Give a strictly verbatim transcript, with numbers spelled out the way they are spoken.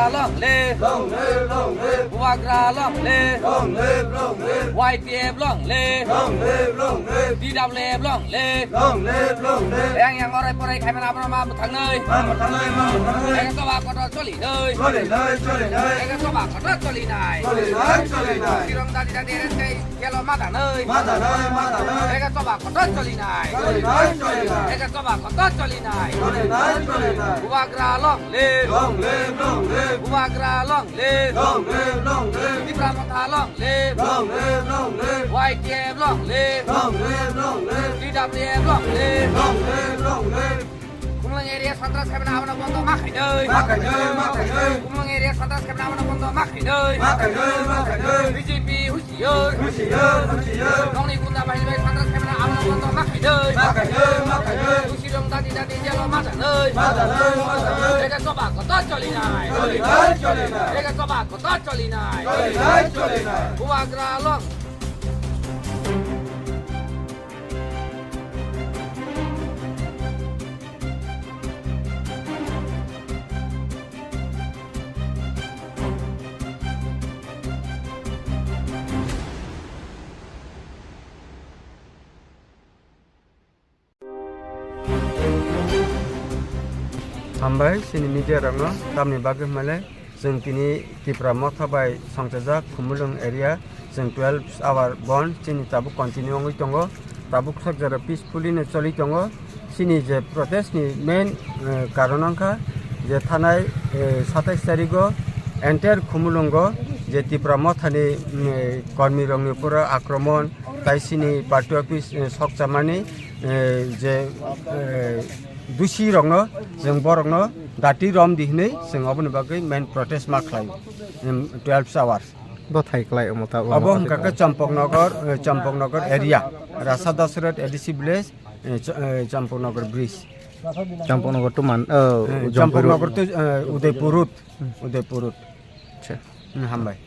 Long live! Long live, long live! Bubagra long live! Long live, long live! Y T F long live! Long live, long live! D W F long live! Long live, long live! Yang yang orai porai khaimani abono ma mwthangnai. Ma mwthangnai, ma mwthangnai. Ega soba kotor choli nai. Choli nai, choli nai. Ega soba kotor choli nai. Choli nai, choli nai. Tirong dadi dadi eren kai. Kelo madanai. Madanai, madanai. Ega soba kotor choli nai. Choli nai, choli nai. Ega soba kotor choli nai. Choli nai, choli nai. Bubagra long live. Long live, long live. Bubagra long live. Long live, long live. Tipra Motha long live. Long live, long live. Y T F long live. Long live, long live. D W F long live. Long live, long live. Khumulwng area santras khaimani abono bondo ma khainai. Ma khainai, ma khainai. Khumulwng area santras khaimani abono bondo ma khainai. Ma khainai, ma khainai. B J P husiar. Husiar, husiar. Nongni gunda bahini bai santras khaimani abono bondo ma khainai. Ma khainai, ma khainai. Dusirong dadi dadi jelo ma janai. Ma janai, ma janai. Ega soba kotor choli nai. Choli nai, choli nai. Ega soba kotor choli nai. Choli nai, choli nai. Bubagra long. Hambai chini media rokno tamni bagwi hwnmale. Chwng tini Tipra Motha bai songchajak Khumulwng area, chwng twelve hour bon chini tabuk continue wngwi tongo, tabuk sak jora peacefully no choli tongo. Chini je protest ni main, eh, karon wngkha je thanai, eh, satais tarigo entire Khumulwngo je Tipra Motha ni, mm, eh, kormi rokni pura akromon tai chini party office, eh, sok chamani, eh, je, eh, dusi rokno, chwng borokno dati rom di hinwi chwng oboni bagwi main protest ma khlai, em, twelve hours. Bo thai klai omo ta, omo Abo ta hwnkha khe thai. Champaknagar, eh, Champaknagar area, Rasa Dasrat A D C village, eh, Ch-, eh, Champaknagar bridge. Champaknagar to man, eh, Eh, Jampui road. Champaknagar to, eh, Udaipur road, Udaipur road. Acha. Hmm, hambai.